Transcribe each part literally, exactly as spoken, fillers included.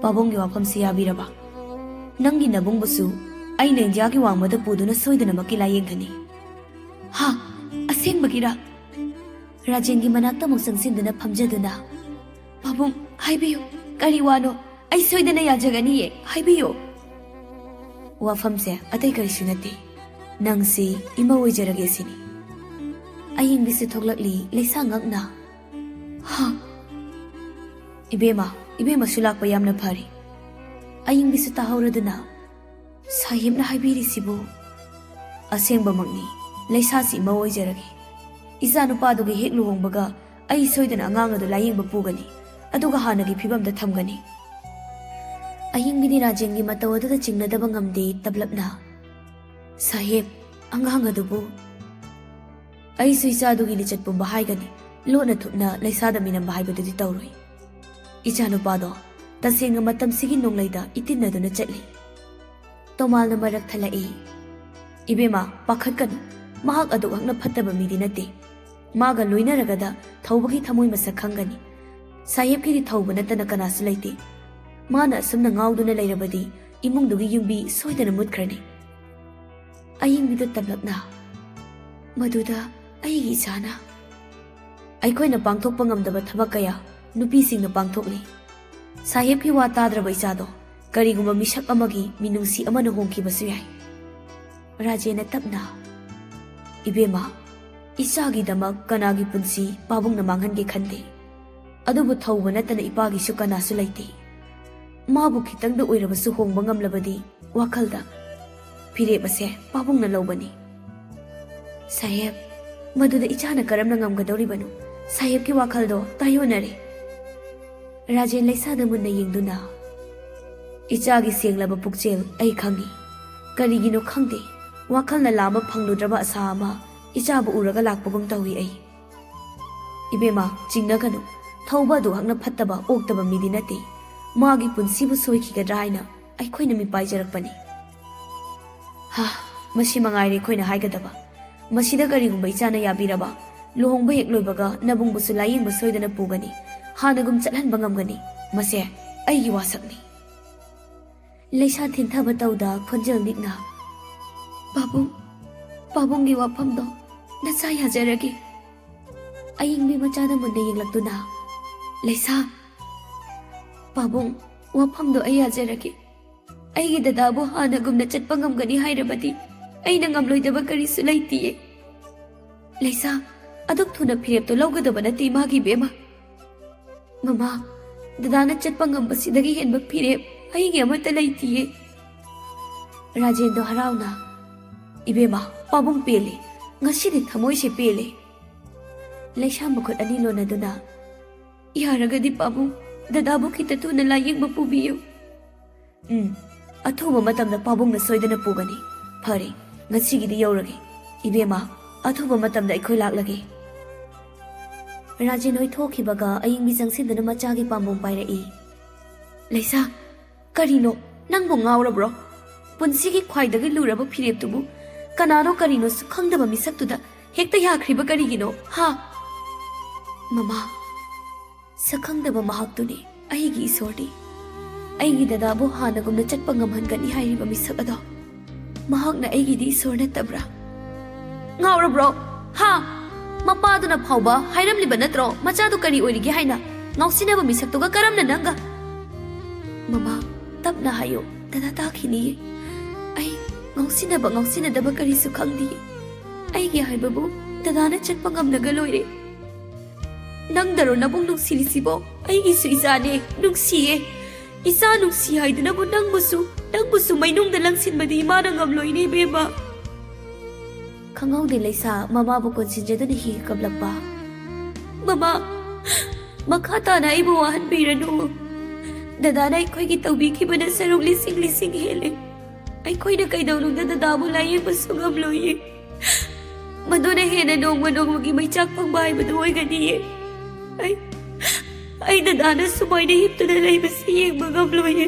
ꯄꯥꯕꯨꯡꯒꯤ ꯋꯥꯐꯝꯁꯤ ꯌꯥꯕꯤꯔꯕ? ꯅꯪꯒꯤ ꯅꯕꯨꯡꯕꯨꯁꯨ ꯑꯩꯅ ꯏꯟꯗꯤꯌꯥꯒꯤ ꯋꯥꯡꯃꯗ ꯄꯨꯗꯨꯅ ꯁꯣꯏꯗꯅꯃꯛꯀꯤ ꯂꯥꯌꯦꯡꯒꯅꯤ꯫ ꯍꯥ? ꯑꯁꯦꯡꯕꯒꯤꯔ? ꯔꯥꯖꯦꯟꯒꯤ ꯃꯅꯥꯛꯇ ꯑꯃꯨꯛ ꯆꯪꯁꯤꯟꯗꯨꯅ ꯐꯝꯖꯗꯨꯅ, "ꯄꯥꯕꯨꯡ, ꯍꯥꯏꯕꯤꯌꯨ, ꯀꯔꯤ ꯋꯥꯅꯣ? ꯑꯩ ꯁꯣꯏꯗꯅ ꯌꯥꯖꯒꯅꯤꯌꯦ, ꯍꯥꯏꯕꯤꯌꯨ꯫" ꯋꯥꯐꯝꯁꯦ ꯑꯇꯩ ꯀꯔꯤꯁꯨ ꯅꯠꯇꯦ, ꯅꯪꯁꯤ ꯏꯃꯧ ꯑꯣꯏꯖꯔꯒꯦ ꯁꯤꯅꯤ꯫ ꯑꯌꯤꯡꯕꯤꯁꯨ ꯊꯣꯛꯂꯛꯂꯤ ꯂꯩꯁꯥ ꯉꯛꯅ꯫ "ꯍꯥ? ꯏꯕꯦꯝꯃ, ꯏꯕꯦꯝꯃꯁꯨ ꯂꯥꯛꯄ ꯌꯥꯝꯅ ꯐꯔꯦ꯫" ꯑꯌꯤꯡꯕꯤꯁꯨ ꯇꯥꯍꯧꯔꯗꯨꯅ, "ꯁꯥꯍꯦꯕꯅ ꯍꯥꯏꯕꯤꯔꯤꯁꯤꯕꯨ?" "ꯑꯁꯦꯡꯕꯃꯛꯅꯤ, ꯂꯩꯁꯥꯁꯤ ꯏꯃꯧ ꯑꯣꯏꯖꯔꯒꯦ꯫ ꯏꯆꯥ ꯅꯨꯄꯥꯗꯨꯒ ꯍꯦꯛ ꯂꯨꯍꯣꯡꯕꯒ ꯑꯩ ꯁꯣꯏꯗꯅ ꯑꯉꯥꯡ ꯑꯗꯨ ꯂꯥꯌꯦꯡꯕ ꯄꯨꯒꯅꯤ, ꯑꯗꯨꯒ ꯍꯥꯟꯅꯒꯤ ꯐꯤꯕꯝꯗ ꯊꯝꯒꯅꯤ꯫" ꯑꯍꯤꯡꯕꯤꯗꯤ ꯔꯥꯖꯦꯟꯒꯤ ꯃꯇꯧ ꯑꯗꯨꯗ ꯆꯤꯡꯅꯗꯕ ꯉꯝꯗꯦ꯫ ꯇꯞꯂꯞꯅ, "ꯁꯥꯍꯦꯕ, ꯑꯉꯥꯡ ꯑꯗꯨꯕꯨ?" "ꯑꯩꯁꯨ ꯏꯆꯥꯗꯨꯒꯤ ꯂꯤꯆꯠ ꯄꯨꯝꯕ ꯍꯥꯏꯒꯅꯤ, ꯂꯣꯠꯅ ꯊꯨꯞꯅ ꯂꯩꯁꯥꯗ ꯃꯤꯅꯝꯕ ꯍꯥꯏꯕꯗꯨꯗꯤ ꯇꯧꯔꯣꯏ꯫ ꯏꯆꯥꯅꯨꯄꯥꯗꯣ ꯇꯁꯦꯡꯅ ꯃꯇꯝꯁꯤꯒꯤ ꯅꯣꯡꯂꯩꯗ ꯏꯇꯤꯟꯅꯗꯨꯅ ꯆꯠꯂꯤ꯫" ꯇꯣꯃꯥꯜꯅ ꯃꯔꯛ ꯊꯠꯂꯛꯏ꯫ "ꯏꯕꯦꯝꯃ, ꯄꯥꯈꯠꯀꯅꯨ, ꯃꯍꯥꯛ ꯑꯗꯨꯛ ꯍꯛꯅ ꯐꯠꯇꯕ ꯃꯤꯗꯤ ꯅꯠꯇꯦ꯫ ꯃꯥꯒ ꯂꯣꯏꯅꯔꯒꯗ ꯊꯧꯕꯒꯤ ꯊꯃꯣꯏ ꯃꯁꯛ ꯈꯪꯒꯅꯤ꯫ ꯁꯥꯍꯦꯕꯀꯤꯗꯤ ꯊꯧꯕ ꯅꯠꯇꯅ ꯀꯅꯥꯁꯨ ꯂꯩꯇꯦ꯫ ꯃꯥꯅ ꯑꯁꯨꯝꯅ ꯉꯥꯎꯗꯨꯅ ꯂꯩꯔꯕꯗꯤ ꯏꯃꯨꯡꯗꯨꯒꯤ ꯌꯨꯝꯕꯤ ꯁꯣꯏꯗꯅ ꯃꯨꯠꯈ꯭ꯔꯅꯤ꯫" ꯑꯌꯤꯡꯕꯤꯗ ꯇꯞꯂꯞꯅ, "ꯃꯗꯨꯗ ꯑꯩꯒꯤ ꯏꯆꯥꯅ?" "ꯑꯩꯈꯣꯏꯅ ꯄꯥꯡꯊꯣꯛꯄ ꯉꯝꯗꯕ ꯊꯕꯛ ꯀꯌꯥ ꯅꯨꯄꯤꯁꯤꯡꯅ ꯄꯥꯡꯊꯣꯛꯂꯤ꯫ ꯁꯥꯍꯦꯕꯀꯤ ꯋꯥ ꯇꯥꯗ꯭ꯔꯕ ꯏꯆꯥꯗꯣ ꯀꯔꯤꯒꯨꯝꯕ ꯃꯤꯁꯛ ꯑꯃꯒꯤ ꯃꯤꯅꯨꯡꯁꯤ ꯑꯃꯅ ꯍꯣꯡꯈꯤꯕꯁꯨ ꯌꯥꯏ꯫" ꯔꯥꯖꯦꯟꯅ ꯇꯞꯅ, "ꯏꯕꯦꯝꯃ, ꯏꯆꯥꯒꯤꯗꯃꯛ ꯀꯅꯥꯒꯤ ꯄꯨꯟꯁꯤ ꯄꯥꯕꯨꯡꯅ ꯃꯥꯡꯍꯟꯒꯦ ꯈꯟꯗꯦ꯫ ꯑꯗꯨꯕꯨ ꯊꯧꯕ ꯅꯠꯇꯅ ꯏꯄꯥꯒꯤꯁꯨ ꯀꯅꯥꯁꯨ ꯂꯩꯇꯦ꯫ ꯃꯥꯕꯨ ꯈꯤꯇꯪꯗ ꯑꯣꯏꯔꯕꯁꯨ ꯍꯣꯡꯕ ꯉꯝꯂꯕꯗꯤ ꯋꯥꯈꯜꯗ ꯐꯤꯔꯦꯞ ꯑꯁꯦ ꯄꯥꯕꯨꯡꯅ ꯂꯧꯕꯅꯤ꯫" "ꯁꯥꯍꯦꯕ, ꯃꯗꯨꯗ ꯏꯆꯥꯅ ꯀꯔꯝꯅ ꯉꯝꯒꯗꯧꯔꯤꯕꯅꯣ? ꯁꯥꯍꯦꯕꯀꯤ ꯋꯥꯈꯜꯗꯣ ꯇꯥꯏꯌꯣꯟꯅꯔꯦ꯫" ꯔꯥꯖꯦꯟ ꯂꯩꯁꯥꯗ ꯃꯨꯟꯅ ꯌꯦꯡꯗꯨꯅ, "ꯏꯆꯥꯒꯤ ꯁꯦꯡꯂꯕ ꯄꯨꯛꯆꯦꯜ ꯑꯩ ꯈꯪꯏ꯫ ꯀꯔꯤꯒꯤꯅꯣ ꯈꯪꯗꯦ, ꯋꯥꯈꯜꯅ ꯂꯥꯝꯕ ꯐꯪꯂꯨꯗ꯭ꯔꯕ ꯑꯁꯥ ꯑꯃ ꯏꯆꯥꯕꯨ ꯎꯔꯒ ꯂꯥꯛꯄꯒꯨꯝ ꯇꯧꯏ ꯑꯩ꯫ ꯏꯕꯦꯝꯃ, ꯆꯤꯡꯅꯒꯅꯨ꯫ ꯊꯧꯕ ꯑꯗꯨ ꯍꯛꯅ ꯐꯠꯇꯕ, ꯑꯣꯛꯇꯕ ꯃꯤꯗꯤ ꯅꯠꯇꯦ꯫ ꯃꯥꯒꯤ ꯄꯨꯟꯁꯤꯕꯨ ꯁꯣꯏꯈꯤꯒꯗ꯭ꯔꯥ ꯍꯥꯏꯅ ꯑꯩꯈꯣꯏꯅ ꯃꯤꯄꯥꯏꯖꯔꯛꯄꯅꯤ꯫" ꯍꯥ, ꯃꯁꯤ ꯃꯉꯥꯏꯔꯦ ꯑꯩꯈꯣꯏꯅ ꯍꯥꯏꯒꯗꯕ꯫ ꯃꯁꯤꯗ ꯀꯔꯤꯒꯨꯝꯕ ꯏꯆꯥꯅ ꯌꯥꯕꯤꯔꯕ, ꯂꯨꯍꯣꯡꯕ ꯍꯦꯛ ꯂꯣꯏꯕꯒ ꯅꯕꯨꯡꯕꯨꯁꯨ ꯂꯥꯌꯦꯡꯕ ꯁꯣꯏꯗꯅ ꯄꯨꯒꯅꯤ꯫ ꯍꯥꯟꯅꯒꯨꯝ ꯆꯠꯍꯟꯕ ꯉꯝꯒꯅꯤ꯫ ꯃꯁꯦ ꯑꯩꯒꯤ ꯋꯥꯁꯛꯅꯤ꯫ ꯂꯩꯁꯥ ꯊꯤꯟꯊꯕ ꯇꯧꯗ ꯈꯣꯟꯖꯦꯜ ꯅꯤꯛꯅ, "ꯄꯥꯕꯨꯡ, ꯄꯥꯕꯨꯡꯒꯤ ꯋꯥꯐꯝꯗꯣ ꯅꯆꯥ ꯌꯥꯖꯔꯒꯦ꯫" ꯑꯌꯤꯡꯕꯤ ꯃꯆꯥꯗ ꯃꯨꯟꯅ ꯌꯦꯡꯂꯛꯇꯨꯅ, "ꯂꯩꯁꯥ, ꯄꯥꯕꯨꯡ, ꯋꯥꯐꯝꯗꯣ ꯑꯩ ꯌꯥꯖꯔꯒꯦ꯫ ꯑꯩꯒꯤ ꯗꯗꯥꯕꯨ ꯍꯥꯟꯅꯒꯨꯝꯅ ꯆꯠꯄ ꯉꯝꯒꯅꯤ ꯍꯥꯏꯔꯕꯗꯤ ꯑꯩꯅ ꯉꯝꯂꯣꯏꯗꯕ ꯀꯔꯤꯁꯨ ꯂꯩꯇꯤꯌꯦ꯫ ꯂꯩꯁꯥ, ꯑꯗꯨꯛ ꯊꯨꯅ ꯐꯤꯔꯦꯞꯇꯣ ꯂꯧꯒꯗꯕ ꯅꯠꯇꯦ ꯏꯃꯥꯒꯤ ꯏꯕꯦꯝꯃ꯫ ꯃꯃꯥ, ꯗꯗꯥꯅ ꯆꯠꯄ ꯉꯝꯕꯁꯤꯗꯒꯤ ꯍꯦꯟꯕ ꯐꯤꯔꯦꯞ ꯑꯩꯒꯤ ꯑꯃꯠꯇ ꯂꯩꯇꯤꯌꯦ꯫" ꯔꯥꯖꯦꯟꯗꯣ ꯍꯔꯥꯎꯅ, "ꯏꯕꯦꯝꯃ, ꯄꯥꯕꯨꯡ ꯄꯦꯜꯂꯦ꯫ ꯉꯁꯤꯗꯤ ꯊꯃꯣꯏꯁꯦ ꯄꯦꯜꯂꯦ꯫" ꯂꯩꯁꯥ ꯃꯈꯨꯠ ꯑꯅꯤ ꯂꯣꯟꯅꯗꯨꯅ, "ꯌꯥꯔꯒꯗꯤ ꯄꯥꯕꯨꯡ, ꯗꯗꯥꯕꯨ ꯈꯤꯇ ꯊꯨꯅ ꯂꯥꯌꯦꯡꯕ ꯄꯨꯕꯤꯌꯨ꯫" "ꯎꯝ, ꯑꯊꯨꯕ ꯃꯇꯝꯗ ꯄꯥꯕꯨꯡꯅ ꯁꯣꯏꯗꯅ ꯄꯨꯒꯅꯤ꯫ ꯐꯔꯦ, ꯉꯁꯤꯒꯤꯗꯤ ꯌꯧꯔꯒꯦ꯫ ꯏꯕꯦꯝꯃ, ꯑꯊꯨꯕ ꯃꯇꯝꯗ ꯑꯩꯈꯣꯏ ꯂꯥꯛꯂꯒꯦ꯫" ꯔꯥꯖꯦꯟ ꯍꯣꯏ ꯊꯣꯛꯈꯤꯕꯒ ꯑꯌꯤꯡꯕꯤ ꯆꯪꯁꯤꯟꯗꯨꯅ ꯃꯆꯥꯒꯤ ꯄꯥꯝꯕꯣꯝ ꯄꯥꯏꯔꯛꯏ꯫ "ꯂꯩꯁꯥ, ꯀꯔꯤꯅꯣ? ꯅꯪꯕꯨ ꯉꯥꯎꯔꯕ꯭ꯔꯣ? ꯄꯨꯟꯁꯤꯒꯤ ꯈ꯭ꯋꯥꯏꯗꯒꯤ ꯂꯨꯔꯕ ꯐꯤꯔꯦꯞꯇꯨꯕꯨ ꯀꯅꯥꯅꯣ ꯀꯔꯤꯅꯣꯁꯨ ꯈꯪꯗꯕ ꯃꯤꯁꯛꯇꯨꯗ ꯍꯦꯛꯇ ꯌꯥꯈ꯭ꯔꯤꯕ ꯀꯔꯤꯒꯤꯅꯣ, ꯍꯥ?" "ꯃꯃꯥ, ꯁꯛꯈꯪꯗꯕ ꯃꯍꯥꯛꯇꯨꯅꯤ ꯑꯩꯒꯤ ꯏꯁꯣꯔꯗꯤ꯫ ꯑꯩꯒꯤ ꯗꯗꯥꯕꯨ ꯍꯥꯟꯅꯒꯨꯝꯅ ꯆꯠꯄ ꯉꯝꯍꯟꯒꯅꯤ ꯍꯥꯏꯔꯤꯕ ꯃꯤꯁꯛ ꯑꯗꯣ ꯃꯍꯥꯛꯅ ꯑꯩꯒꯤꯗꯤ ꯏꯁꯣꯔ ꯅꯠꯇꯕ꯭ꯔꯥ?" "ꯉꯥꯎꯔꯕ꯭ꯔꯣ? ꯍꯥ? ꯃꯄꯥꯗꯨꯅ ꯐꯥꯎꯕ ꯍꯥꯏꯔꯝꯂꯤꯕ ꯅꯠꯇ꯭ꯔꯣ ꯃꯆꯥꯗꯨ ꯀꯔꯤ ꯑꯣꯏꯔꯤꯒꯦ ꯍꯥꯏꯅ? ꯉꯥꯎꯁꯤꯟꯅꯕ ꯃꯤꯁꯛꯇꯨꯒ ꯀꯔꯝꯅ ꯅꯪꯒ?" "ꯃꯃꯥ, ꯇꯞꯅ ꯍꯥꯏꯌꯨ, ꯗꯗꯥ ꯇꯥꯈꯤꯅꯤꯌꯦ꯫ ꯑꯩ ꯉꯥꯎꯁꯤꯟꯅꯕ ꯉꯥꯎꯁꯤꯟꯅꯗꯕ ꯀꯔꯤꯁꯨ ꯈꯪꯗꯤꯌꯦ꯫ ꯑꯩꯒꯤ ꯍꯥꯏꯕꯕꯨ ꯗꯗꯥꯅ ꯆꯠꯄ ꯉꯝꯂꯒ ꯂꯣꯏꯔꯦ꯫" "ꯅꯪꯗꯔꯣ ꯅꯕꯨꯡ ꯅꯨꯡꯁꯤꯔꯤꯁꯤꯕꯣ? ꯑꯩꯒꯤꯁꯨ ꯏꯆꯥꯅꯦ, ꯅꯨꯡꯁꯤꯌꯦ꯫ ꯏꯆꯥ ꯅꯨꯡꯁꯤ ꯍꯥꯏꯗꯨꯅꯕꯨ ꯅꯪꯕꯨꯁꯨ, ꯅꯪꯕꯨꯁꯨ ꯃꯩꯅꯨꯡꯗ ꯂꯪꯁꯤꯟꯕꯗꯤ ꯏꯃꯥꯅ ꯉꯝꯂꯣꯏꯅꯦ ꯏꯕꯦꯝꯃ꯫" ꯈꯪꯍꯧꯗꯦ ꯂꯩꯁꯥ ꯃꯃꯥꯕꯨ ꯀꯣꯟꯁꯤꯟꯖꯗꯨꯅ ꯍꯤ ꯀꯞꯂꯛꯄ꯫ "ꯃꯃꯥ, ꯃꯈꯥ ꯇꯥꯅ ꯑꯩꯕꯨ ꯋꯥꯍꯟꯕꯤꯔꯅꯨ꯫ ꯗꯗꯥꯅ ꯑꯩꯈꯣꯏꯒꯤ ꯇꯧꯕꯤꯈꯤꯕꯅ ꯁꯔꯨꯛ ꯂꯤꯁꯤꯡ ꯂꯤꯁꯤꯡ ꯍꯦꯜꯂꯦ꯫ ꯑꯩꯈꯣꯏꯅ ꯀꯩꯗꯧꯅꯨꯡꯗ ꯗꯗꯥꯕꯨ ꯂꯥꯌꯦꯡꯕꯁꯨ ꯉꯝꯂꯣꯏꯌꯦ꯫ ꯃꯗꯨꯅ ꯍꯦꯟꯅ ꯅꯣꯡꯃ ꯅꯣꯡꯃꯒꯤ ꯃꯩꯆꯥꯛ ꯐꯪꯕ ꯍꯥꯏꯕꯗꯨ ꯑꯣꯏꯒꯅꯤꯌꯦ꯫ ꯑꯩ, ꯑꯩ ꯗꯗꯥꯅ ꯁꯨꯃꯥꯏꯅ ꯍꯤꯞꯇꯨꯅ ꯂꯩꯕꯁꯤ ꯌꯦꯡꯕ ꯉꯝꯂꯣꯏꯌꯦ꯫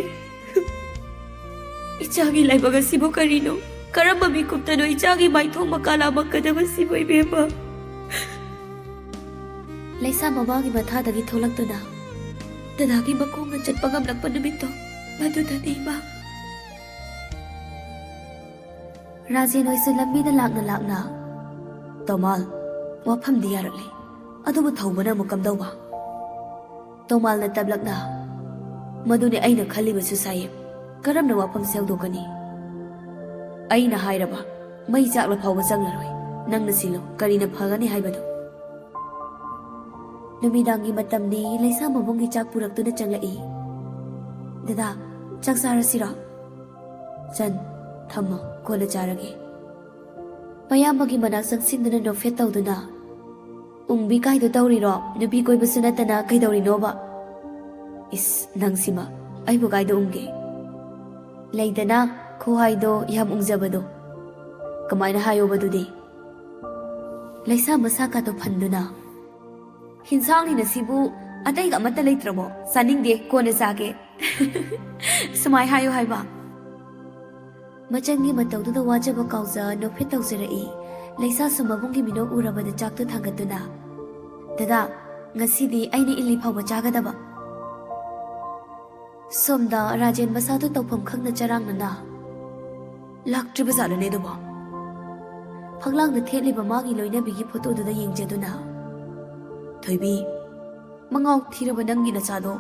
ꯏꯆꯥꯒꯤ ꯂꯥꯏꯕꯛ ꯑꯁꯤꯕꯨ ꯀꯔꯤꯅꯣ? ꯀꯔꯝꯕ ꯃꯤꯀꯨꯞꯇꯅꯣ ꯏꯆꯥꯒꯤ ꯃꯥꯏꯊꯣꯡ ꯃꯀꯥ ꯂꯥꯃꯛꯀꯗꯕꯁꯤꯕꯨ ꯏꯕꯦꯝꯃ?" ꯂꯩꯁꯥ ꯃꯃꯥꯒꯤ ꯃꯊꯥꯗꯒꯤ ꯊꯣꯛꯂꯛꯇꯨꯅ, ꯗꯗꯥꯒꯤ ꯃꯈꯣꯡꯅ ꯆꯠꯄ ꯉꯝꯂꯛꯄ ꯅꯨꯃꯤꯠꯇꯣ, ꯃꯗꯨꯗꯅꯤ, ꯏꯃꯥ꯫ ꯔꯥꯖꯦꯟ ꯍꯣꯏꯁꯨ ꯂꯝꯕꯤꯗ ꯂꯥꯛꯅ ꯂꯥꯛꯅ, "ꯇꯣꯃꯥꯜ, ꯋꯥꯐꯝꯗꯤ ꯌꯥꯔꯛꯂꯦ, ꯑꯗꯨꯕꯨ ꯊꯧꯕꯅ ꯑꯃꯨꯛ ꯀꯝꯗꯧꯕ?" ꯇꯣꯃꯥꯜꯅ ꯇꯞꯂꯛꯅ, "ꯃꯗꯨꯅꯤ ꯑꯩꯅ ꯈꯜꯂꯤꯕꯁꯨ, ꯁꯥꯍꯦꯕ꯫ ꯀꯔꯝꯅ ꯋꯥꯐꯝꯁꯦ ꯍꯧꯗꯣꯛꯀꯅꯤ? ꯑꯩꯅ ꯍꯥꯏꯔꯕ, ꯃꯩ ꯆꯥꯛꯂ ꯐꯥꯎꯕ ꯆꯪꯂꯔꯣꯏ꯫ ꯅꯪꯅ ꯁꯤꯜꯂꯨ, ꯀꯔꯤꯅ ꯐꯒꯅꯤ ꯍꯥꯏꯕꯗꯨ꯫" ꯅꯨꯃꯤꯗꯥꯡꯒꯤ ꯃꯇꯝꯅꯤ, ꯂꯩꯁꯥ ꯃꯕꯨꯡꯒꯤ ꯆꯥꯛ ꯄꯨꯔꯛꯇꯨꯅ ꯆꯪꯂꯛꯏ꯫ "ꯗꯗꯥ, ꯆꯥꯛ ꯆꯥꯔꯁꯤꯔꯣ?" "ꯆꯟ, ꯊꯝꯃꯣ, ꯀꯣꯟꯅ ꯆꯥꯔꯒꯦ꯫" ꯃꯌꯥꯝꯕꯒꯤ ꯃꯅꯥꯛ ꯆꯪꯁꯤꯟꯗꯨꯅ ꯅꯣꯛꯐꯦꯠ ꯇꯧꯗꯨꯅ, "ꯎꯪꯕꯤ ꯀꯥꯏꯗꯣ ꯇꯧꯔꯤꯔꯣ? ꯅꯨꯄꯤ ꯀꯣꯏꯕꯁꯨ ꯅꯠꯇꯅ ꯀꯩꯗꯧꯔꯤꯅꯣꯕ?" "ꯏꯁ, ꯅꯪꯁꯤꯃ, ꯑꯩꯕꯨ ꯀꯥꯏꯗ ꯎꯪꯒꯦ?" "ꯂꯩꯗꯅ, ꯈꯨꯍꯥꯏꯗꯣ ꯌꯥꯝ ꯎꯪꯖꯕꯗꯣ꯫" "ꯀꯃꯥꯏꯅ ꯍꯥꯏꯌꯣꯕ ꯑꯗꯨꯗꯤ?" ꯂꯩꯁꯥ ꯃꯁꯥ ꯀꯥꯗꯣ ꯐꯟꯗꯨꯅ, "ꯍꯤꯟꯁꯥꯡꯅꯤꯅ ꯁꯤꯕꯨ, ꯑꯇꯩꯒ ꯑꯃꯠꯇ ꯂꯩꯇ꯭ꯔꯕꯣ? ꯆꯥꯅꯤꯡꯗꯦ, ꯀꯣꯟꯅ ꯆꯥꯒꯦ꯫" ꯁꯨꯃꯥꯏ ꯍꯥꯏꯌꯨ ꯍꯥꯏꯕ꯫ ꯃꯆꯟꯒꯤ ꯃꯇꯧꯗꯨꯗ ꯋꯥꯖꯕ ꯀꯥꯎꯖ ꯅꯣꯛꯐꯦꯠ ꯇꯧꯖꯔꯛꯏ꯫ ꯂꯩꯁꯥꯁꯨ ꯃꯕꯨꯡꯒꯤ ꯃꯤꯅꯣꯛ ꯎꯔꯕꯗ ꯆꯥꯛꯇꯨ ꯊꯥꯡꯒꯠꯇꯨꯅ, "ꯗꯗꯥ, ꯉꯁꯤꯗꯤ ꯑꯩꯅ ꯏꯜꯂꯤ ꯐꯥꯎꯕ ꯆꯥꯒꯗꯕ꯫" ꯁꯣꯝꯗ ꯔꯥꯖꯦꯟ ꯃꯁꯥꯗꯨ ꯇꯧꯐꯝ ꯈꯪꯗ ꯆꯔꯥꯡꯅꯅ, "ꯂꯥꯛꯇ꯭ꯔꯤꯕ ꯖꯥꯠꯂꯅꯦ ꯑꯗꯨꯕꯣ?" ꯐꯛꯂꯥꯡꯗ ꯊꯦꯠꯂꯤꯕ ꯃꯥꯒꯤ ꯂꯣꯏꯅꯕꯤꯒꯤ ꯐꯣꯇꯣꯗꯨꯗ ꯌꯦꯡꯖꯗꯨꯅ, "ꯊꯣꯏꯕꯤ, ꯃꯉꯥꯎ ꯊꯤꯔꯕ ꯅꯪꯒꯤ ꯅꯆꯥꯗꯣ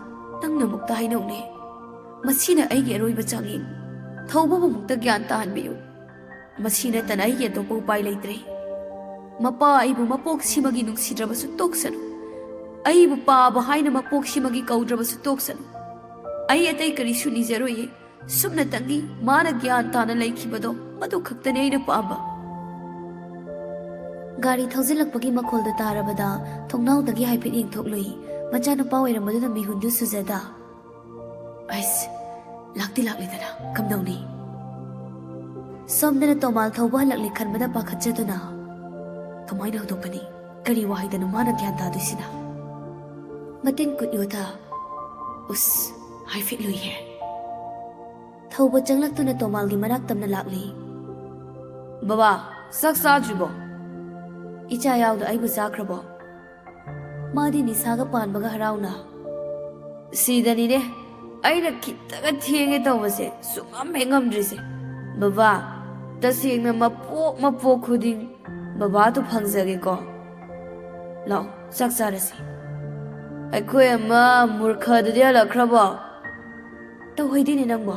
ꯅꯪꯅ ꯑꯃꯨꯛꯇ ꯍꯥꯏꯅꯧꯅꯦ꯫ ꯃꯁꯤꯅ ꯑꯩꯒꯤ ꯑꯔꯣꯏꯕ ꯆꯥꯡꯌꯦꯡ꯫ ꯊꯧꯕꯕꯨ ꯑꯃꯨꯛꯇ ꯒ꯭ꯌꯥꯟ ꯇꯥꯍꯟꯕꯤꯌꯨ꯫ ꯃꯁꯤ ꯅꯠꯇꯅ ꯑꯩꯒꯤ ꯑꯇꯣꯞꯄ ꯎꯄꯥꯏ ꯂꯩꯇ꯭ꯔꯦ꯫ ꯃꯄꯥ ꯑꯩꯕꯨ ꯃꯄꯣꯛꯁꯤꯃꯒꯤ ꯅꯨꯡꯁꯤꯗ꯭ꯔꯕꯁꯨ ꯇꯣꯛꯁꯅꯨ꯫ ꯑꯩꯕꯨ ꯄꯥꯕ ꯍꯥꯏꯅ ꯃꯄꯣꯛꯁꯤꯃꯒꯤ ꯀꯧꯗ꯭ꯔꯕꯁꯨ ꯇꯣꯛꯁꯅꯨ꯫ ꯑꯩ ꯑꯇꯩ ꯀꯔꯤꯁꯨ ꯅꯤꯖꯔꯣꯏꯌꯦ꯫ ꯁꯨꯞꯅꯇꯪꯒꯤ ꯃꯥꯅ ꯒ꯭ꯌꯥꯟ ꯇꯥꯅ ꯂꯩꯈꯤꯕꯗꯣ, ꯃꯗꯨ ꯈꯛꯇꯅꯤ ꯑꯩꯅ ꯄꯥꯝꯕ꯫" ꯒꯥꯔꯤ ꯊꯧꯖꯤꯜꯂꯛꯄꯒꯤ ꯃꯈꯣꯜꯗꯨ ꯇꯥꯔꯕꯗ ꯊꯣꯡꯅꯥꯎꯗꯒꯤ ꯍꯥꯏꯐꯦꯠ ꯌꯦꯡꯊꯣꯛꯂꯨꯏ꯫ ꯃꯆꯥꯅꯨꯄꯥ ꯑꯣꯏꯔꯝꯕꯗꯨꯗ ꯃꯤꯍꯨꯟꯗꯨ ꯁꯨꯖꯗ, "ꯑꯩꯁ, ꯂꯥꯛꯇꯤ ꯂꯥꯛꯂꯤꯗꯅ, ꯀꯝꯗꯧꯅꯤ?" ꯁꯣꯝꯗꯅ ꯇꯣꯃꯥꯜ ꯊꯧꯕ ꯍꯜꯂꯛꯂꯦ ꯈꯟꯕꯗ ꯄꯥꯈꯠꯆꯗꯨꯅ, "ꯀꯃꯥꯏꯅ ꯍꯧꯗꯣꯛꯀꯅꯤ? ꯀꯔꯤ ꯋꯥꯍꯩꯗꯅꯣ ꯃꯥꯅ ꯒ꯭ꯌꯥꯟ ꯇꯥꯗꯣꯏꯁꯤꯅ?" ꯃꯇꯤꯟ ꯀꯨꯠ ꯌꯣꯊ, "ꯎꯁ, ꯍꯥꯏꯐꯦꯠ ꯂꯨꯏꯍꯦ꯫" ꯊꯧꯕ ꯆꯪꯂꯛꯇꯨꯅ ꯇꯣꯃꯥꯜꯒꯤ ꯃꯅꯥꯛ ꯇꯝꯅ ꯂꯥꯛꯂꯤ꯫ "ꯕꯕꯥ, ꯆꯥꯛ ꯆꯥꯗ꯭ꯔꯤꯕꯣ?" "ꯏꯆꯥ ꯌꯥꯎꯅ ꯑꯩꯕꯨ ꯆꯥꯈ꯭ꯔꯕꯣ?" ꯃꯥꯗꯤ ꯅꯤꯁꯥꯒ ꯄꯥꯟꯕꯒ ꯍꯔꯥꯎꯅ, ꯁꯤꯗꯅꯤꯅꯦ ꯑꯩꯅ ꯈꯤꯇꯒ ꯊꯦꯡꯉꯦ ꯇꯧꯕꯁꯦ ꯁꯨꯡꯉꯝ ꯍꯦꯛ ꯉꯝꯗ꯭ꯔꯤꯁꯦ꯫ ꯕꯕꯥ, ꯇꯁꯦꯡꯅ ꯃꯄꯣꯛ ꯃꯄꯣꯛ ꯈꯨꯗꯤꯡ ꯕꯕꯥꯗꯨ ꯐꯪꯖꯒꯦꯀꯣ꯫ ꯂꯥꯛꯑꯣ, ꯆꯥꯛ ꯆꯥꯔꯁꯤ꯫ ꯑꯩꯈꯣꯏ ꯑꯃ ꯃꯨꯔꯈꯗꯨꯗꯤ ꯍꯜꯂꯛꯈ꯭ꯔꯕꯣ? ꯇꯧꯍꯩꯗꯦꯅꯦ ꯅꯪꯕꯣ꯫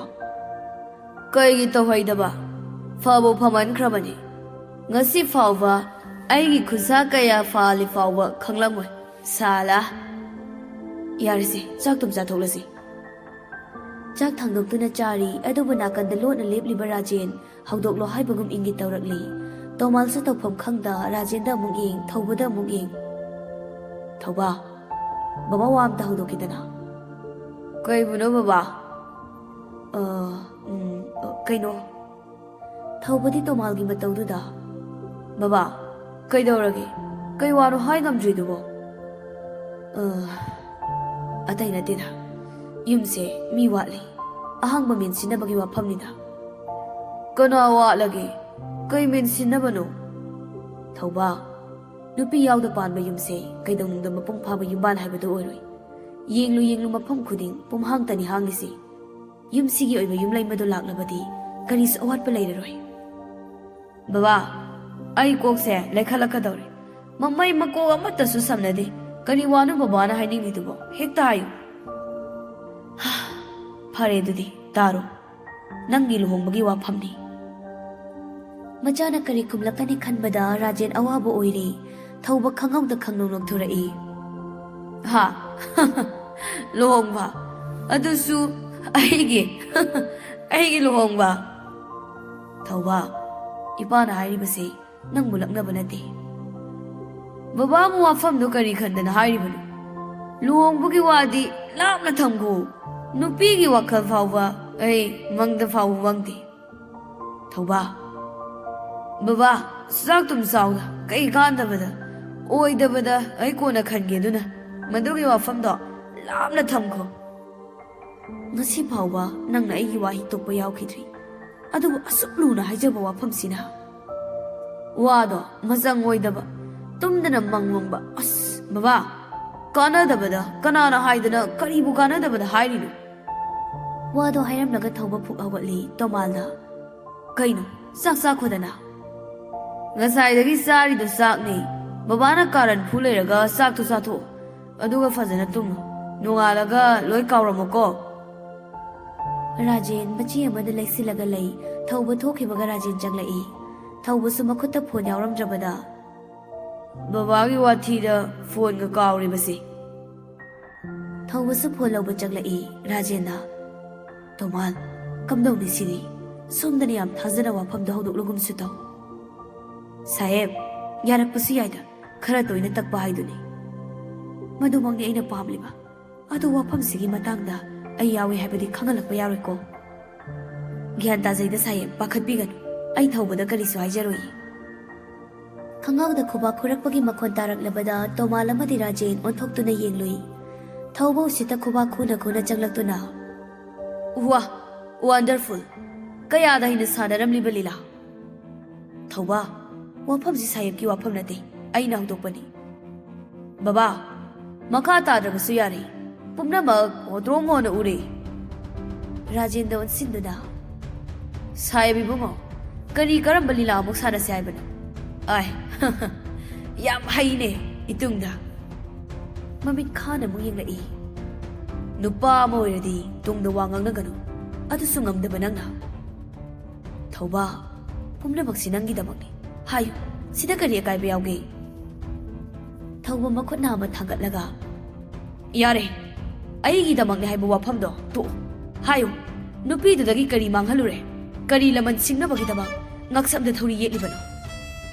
ꯀꯩꯒꯤ ꯇꯧꯍꯩꯗꯕ? ꯐꯕꯨ ꯐꯃꯟꯈ꯭ꯔꯕꯅꯤ꯫ ꯉꯁꯤ ꯐꯥꯎꯕ ꯑꯩꯒꯤ ꯈꯨꯠꯁꯥ ꯀꯌꯥ ꯐꯥꯜꯂꯤ ꯐꯥꯎꯕ ꯈꯪꯂꯝꯃꯣꯏ꯫ ꯁꯥꯂꯥ꯫ ꯌꯥꯔꯦꯁꯦ, ꯆꯥꯛ ꯇꯨꯝ ꯆꯥꯊꯣꯛꯂꯁꯤ꯫ ꯆꯥꯛ ꯊꯥꯡꯗꯣꯛꯇꯨꯅ ꯆꯥꯔꯤ, ꯑꯗꯨꯕꯨ ꯅꯥꯀꯟꯗ ꯂꯣꯠꯅ ꯂꯦꯞꯂꯤꯕ ꯔꯥꯖꯦꯟ ꯍꯧꯗꯣꯛꯂꯣ ꯍꯥꯏꯕꯒꯨꯝ ꯏꯪꯒꯤꯠ ꯇꯧꯔꯛꯂꯤ꯫ ꯇꯣꯃꯥꯜꯁꯨ ꯇꯧꯐꯝ ꯈꯪꯗ ꯔꯥꯖꯦꯟꯗ ꯑꯃꯨꯛ ꯌꯦꯡ, ꯊꯧꯕꯗ ꯑꯃꯨꯛ ꯌꯦꯡ꯫ ꯊꯧꯕ, ꯕꯕꯥ ꯋꯥ ꯑꯝꯇ ꯍꯧꯗꯣꯛꯈꯤꯗꯅ꯫ ꯀꯩꯕꯨꯅꯣ ꯕꯕꯥ? ꯑ, ꯎꯝ, ꯑ, ꯀꯩꯅꯣ? ꯊꯧꯕꯗꯤ ꯇꯣꯃꯥꯜꯒꯤ ꯃꯇꯧꯗꯨꯗ, "ꯕꯕꯥ, ꯀꯩꯗꯧꯔꯒꯦ? ꯀꯩ ꯋꯥꯅꯣ ꯍꯥꯏ ꯉꯝꯗ꯭ꯔꯤꯗꯨꯕꯣ?" "ꯑ, ꯑꯇꯩ ꯅꯠꯇꯦꯗ꯫ ꯌꯨꯝꯁꯦ ꯃꯤ ꯋꯥꯠꯂꯤ꯫ ꯑꯍꯥꯡꯕ ꯃꯦꯟꯁꯤꯟꯅꯕꯒꯤ ꯋꯥꯐꯝꯅꯤꯗ꯫" "ꯀꯅꯥ ꯋꯥꯠꯂꯒꯦ? ꯀꯩ ꯃꯦꯟꯁꯤꯟꯅꯕꯅꯣ?" "ꯊꯧꯕ, ꯅꯨꯄꯤ ꯌꯥꯎꯗ ꯄꯥꯟꯕ ꯌꯨꯝꯁꯦ ꯀꯩꯗꯧꯅꯨꯡꯗ ꯃꯄꯨꯡ ꯐꯥꯕ ꯌꯨꯝꯕꯥꯟ ꯍꯥꯏꯕꯗꯨ ꯑꯣꯏꯔꯣꯏ꯫ ꯌꯦꯡꯂꯨ ꯌꯦꯡꯂꯨ, ꯃꯐꯝ ꯈꯨꯗꯤꯡ ꯄꯨꯝꯍꯥꯡꯇꯅꯤ ꯍꯥꯡꯂꯤꯁꯤ꯫ ꯌꯨꯝꯁꯤꯒꯤ ꯑꯣꯏꯕ ꯌꯨꯝꯂꯩꯃꯗꯨ ꯂꯥꯛꯂꯕꯗꯤ ꯀꯔꯤꯁꯨ ꯑꯋꯥꯠꯄ ꯂꯩꯔꯔꯣꯏ꯫" "ꯕꯕꯥ, ꯑꯩ ꯀꯣꯛꯁꯦ ꯂꯩꯈꯠꯂꯛꯀꯗꯧꯔꯦ꯫ ꯃꯃꯩ ꯃꯀꯣꯛ ꯑꯃꯠꯇꯁꯨ ꯁꯝꯅꯗꯦ꯫ ꯀꯔꯤ ꯋꯥꯅꯣ ꯕꯕꯥꯅ ꯍꯥꯏꯅꯤꯡꯂꯤꯗꯨꯕꯣ? ꯍꯦꯛꯇ ꯍꯥꯏꯌꯨ꯫" "ꯐꯔꯦ, ꯑꯗꯨꯗꯤ ꯇꯥꯔꯣ꯫ ꯅꯪꯒꯤ ꯂꯨꯍꯣꯡꯕꯒꯤ ꯋꯥꯐꯝꯅꯤ꯫" ꯃꯆꯥꯅ ꯀꯔꯤ ꯈꯨꯝꯂꯛꯀꯅꯤ ꯈꯟꯕꯗ ꯔꯥꯖꯦꯟ ꯑꯋꯥꯕ ꯑꯣꯏꯔꯦ꯫ ꯊꯧꯕ ꯈꯪꯍꯧꯗ ꯈꯪꯅꯧ ꯅꯣꯛꯊꯣꯔꯛꯏ꯫ "ꯍꯥ? ꯂꯨꯍꯣꯡꯕ? ꯑꯗꯨꯁꯨ ꯑꯩꯒꯤ, ꯑꯩꯒꯤ ꯂꯨꯍꯣꯡꯕ?" "ꯊꯧꯕ, ꯏꯄꯥꯅ ꯍꯥꯏꯔꯤꯕꯁꯤ ꯅꯪꯕꯨ ꯂꯛꯅꯕ ꯅꯠꯇꯦ꯫" "ꯕꯕꯥꯕꯨ ꯋꯥꯐꯝꯗꯣ ꯀꯔꯤ ꯈꯟꯗꯅ ꯍꯥꯏꯔꯤꯕꯅꯣ? ꯂꯨꯍꯣꯡꯕꯒꯤ ꯋꯥꯗꯤ ꯂꯥꯞꯅ ꯊꯝꯈꯣ꯫ ꯅꯨꯄꯤꯒꯤ ꯋꯥꯈꯜ ꯐꯥꯎꯕ ꯑꯩ ꯃꯪꯗ ꯐꯥꯎꯕ ꯃꯪꯗꯦ꯫" "ꯊꯧꯕ, ꯕꯕꯥ, ꯆꯥꯛ ꯇꯨꯝ ꯆꯥꯎꯗ, ꯀꯩ ꯀꯥꯟꯗꯕꯗ? ꯑꯣꯏꯗꯕꯗ ꯑꯩ ꯀꯣꯟꯅ ꯈꯟꯒꯦ, ꯑꯗꯨꯅ ꯃꯗꯨꯒꯤ ꯋꯥꯐꯝꯗꯣ ꯂꯥꯞꯅ ꯊꯝꯈꯣ꯫" "ꯉꯁꯤ ꯐꯥꯎꯕ ꯅꯪꯅ ꯑꯩꯒꯤ ꯋꯥ ꯍꯤꯛꯇꯣꯛꯄ ꯌꯥꯎꯈꯤꯗ꯭ꯔꯤ, ꯑꯗꯨꯕꯨ ꯑꯁꯨꯛ ꯂꯨꯅ ꯍꯥꯏꯖꯕ ꯋꯥꯐꯝꯁꯤꯅ?" "ꯋꯥꯗꯣ ꯃꯆꯪ ꯑꯣꯏꯗꯕ, ꯇꯨꯝꯗꯅ ꯃꯪ ꯃꯪꯕ꯫ ꯑꯁ, ꯕꯕꯥ, ꯀꯥꯟꯅꯗꯕꯗ? ꯀꯅꯥꯅ ꯍꯥꯏꯗꯅ ꯀꯔꯤꯕꯨ ꯀꯥꯟꯅꯗꯕꯗ ꯍꯥꯏꯔꯤꯅꯣ? ꯋꯥꯗꯣ ꯍꯥꯏꯔꯝꯂꯒ ꯊꯧꯕ ꯐꯨꯛ ꯍꯧꯒꯠꯂꯤ ꯇꯣꯃꯥꯜꯅ꯫ "ꯀꯩꯅꯣ, ꯆꯥꯛ ꯆꯥꯈꯣꯗꯅ꯫ ꯉꯁꯥꯏꯗꯒꯤ ꯆꯥꯔꯤꯗꯣ ꯆꯥꯛꯅꯦ꯫ ꯕꯕꯥꯅ ꯀꯥꯔꯟ ꯐꯨ ꯂꯩꯔꯒ ꯆꯥꯛꯇꯣ ꯆꯥꯊꯣꯛꯑꯣ꯫ ꯑꯗꯨꯒ ꯐꯖꯅ ꯇꯨꯝꯃꯨ꯫ ꯅꯣꯡꯉꯥꯜꯂꯒ ꯂꯣꯏ ꯀꯥꯎꯔꯝꯃꯨꯀꯣ꯫" ꯔꯥꯖꯦꯟ ꯃꯆꯤ ꯑꯃꯗ ꯂꯩꯁꯤꯜꯂꯒ ꯂꯩ꯫ ꯊꯧꯕ ꯊꯣꯛꯈꯤꯕꯒ ꯔꯥꯖꯦꯟ ꯆꯪꯂꯛꯏ꯫ ꯊꯧꯕꯁꯨ ꯃꯈꯨꯠꯇ ꯐꯣꯟ ꯌꯥꯎꯔꯝꯗ꯭ꯔꯕꯗ, "ꯕꯕꯥꯒꯤ ꯋꯥꯊꯤꯗ ꯐꯣꯟꯒ ꯀꯥꯎꯔꯤꯕꯁꯦ꯫" ꯊꯧꯕꯁꯨ ꯐꯣꯟ ꯂꯧꯕ ꯆꯪꯂꯛꯏ꯫ ꯔꯥꯖꯦꯟꯅ, "ꯇꯣꯃꯥꯜ, ꯀꯝꯗꯧꯅꯤ ꯁꯤꯗꯤ? ꯁꯣꯝꯗꯅ ꯌꯥꯝ ꯊꯥꯖꯅ ꯋꯥꯐꯝꯗꯣ ꯍꯧꯗꯣꯛꯂꯒꯨꯝꯁꯨ ꯇꯧ꯫ ꯁꯥꯍꯦꯕ, ꯌꯥꯔꯛꯄꯁꯨ ꯌꯥꯏꯗ, ꯈꯔ ꯇꯣꯏꯅ ꯇꯛꯄ ꯍꯥꯏꯗꯨꯅꯤ꯫ ꯃꯗꯨꯃꯛꯅꯤ ꯑꯩꯅ ꯄꯥꯝꯂꯤꯕ꯫ ꯑꯗꯨ ꯋꯥꯐꯝꯁꯤꯒꯤ ꯃꯇꯥꯡꯗ ꯑꯩ ꯌꯥꯎꯏ ꯍꯥꯏꯕꯗꯤ ꯈꯪꯍꯜꯂꯛꯄ ꯌꯥꯔꯣꯏꯀꯣ?" "ꯒ꯭ꯌꯥꯟ ꯇꯥꯖꯩꯗ ꯁꯥꯍꯦꯕ, ꯄꯥꯈꯠꯄꯤꯒꯅꯨ꯫ ꯑꯩ ꯊꯧꯕꯗ ꯀꯔꯤꯁꯨ ꯍꯥꯏꯖꯔꯣꯏꯌꯦ꯫" ꯈꯪꯒꯥꯎꯗ ꯈꯨꯕꯥꯛ ꯈꯨꯔꯛꯄꯒꯤ ꯃꯈꯣꯟ ꯇꯥꯔꯛꯂꯕꯗ ꯇꯣꯃꯥꯜ ꯑꯃꯗꯤ ꯔꯥꯖꯦꯟ ꯑꯣꯟꯊꯣꯛꯇꯨꯅ ꯌꯦꯡꯂꯨꯏ꯫ ꯊꯧꯕ ꯎꯁꯤꯠꯇ ꯈꯨꯕꯥꯛ ꯈꯨꯅ ꯈꯨꯅ ꯆꯪꯂꯛꯇꯨꯅ, "ꯋꯥ, ꯋꯥꯟꯗꯔꯐꯨꯜ! ꯀꯌꯥꯗ ꯍꯩꯅ ꯁꯥꯟꯅꯔꯝꯂꯤꯕ ꯂꯤꯂꯥ?" "ꯊꯧꯕ, ꯋꯥꯐꯝꯁꯤ ꯁꯥꯍꯦꯕꯀꯤ ꯋꯥꯐꯝ ꯅꯠꯇꯦ, ꯑꯩꯅ ꯍꯧꯗꯣꯛꯄꯅꯤ꯫" "ꯕꯕꯥ, ꯃꯈꯥ ꯇꯥꯗ꯭ꯔꯕꯁꯨ ꯌꯥꯔꯦ꯫ ꯄꯨꯝꯅꯃꯛ ꯍꯣꯇ꯭ꯔꯣꯡ ꯍꯣꯅ ꯎꯔꯦ꯫" ꯔꯥꯖꯦꯟꯗ ꯑꯣꯟꯁꯤꯟꯗꯨꯅ, "ꯁꯥꯍꯦꯕ ꯏꯕꯨꯡꯉꯣ, ꯀꯔꯤ ꯀꯔꯝꯕ ꯂꯤꯂꯥ ꯑꯃꯨꯛ ꯁꯥꯟꯅꯁꯦ ꯍꯥꯏꯕꯅꯣ? ꯑꯥꯏ, ꯌꯥꯝ ꯍꯩꯅꯦ ꯏꯇꯨꯡꯗ꯫" ꯃꯃꯤꯠ ꯈꯥꯅ ꯑꯃꯨꯛ ꯌꯦꯡꯂꯛꯏ꯫ "ꯅꯨꯄꯥ ꯑꯃ ꯑꯣꯏꯔꯗꯤ ꯇꯨꯡꯗ ꯋꯥ ꯉꯥꯡꯅꯒꯅꯨ꯫ ꯑꯗꯨꯁꯨ ꯉꯝꯗꯕ ꯅꯪꯅ꯫" "ꯊꯧꯕ, ꯄꯨꯝꯅꯃꯛꯁꯤ ꯅꯪꯒꯤꯗꯃꯛꯅꯤ꯫ ꯍꯥꯏꯌꯨ, ꯁꯤꯗ ꯀꯔꯤ ꯑꯀꯥꯏꯕ ꯌꯥꯎꯒꯦ?" ꯊꯧꯕ ꯃꯈꯨꯠ ꯅꯥꯝꯃ ꯊꯥꯡꯒꯠꯂꯒ, "ꯌꯥꯔꯦ, ꯑꯩꯒꯤꯗꯃꯛꯅꯤ ꯍꯥꯏꯕ ꯋꯥꯐꯝꯗꯣ ꯇꯣꯛꯑꯣ꯫ ꯍꯥꯏꯌꯨ, ꯅꯨꯄꯤꯗꯨꯗꯒꯤ ꯀꯔꯤ ꯃꯥꯡꯍꯜꯂꯨꯔꯦ? ꯀꯔꯤ ꯂꯃꯟ ꯁꯤꯡꯅꯕꯒꯤꯗꯃꯛ ꯉꯛꯁꯝꯗ ꯊꯧꯔꯤ ꯌꯦꯠꯂꯤꯕꯅꯣ?"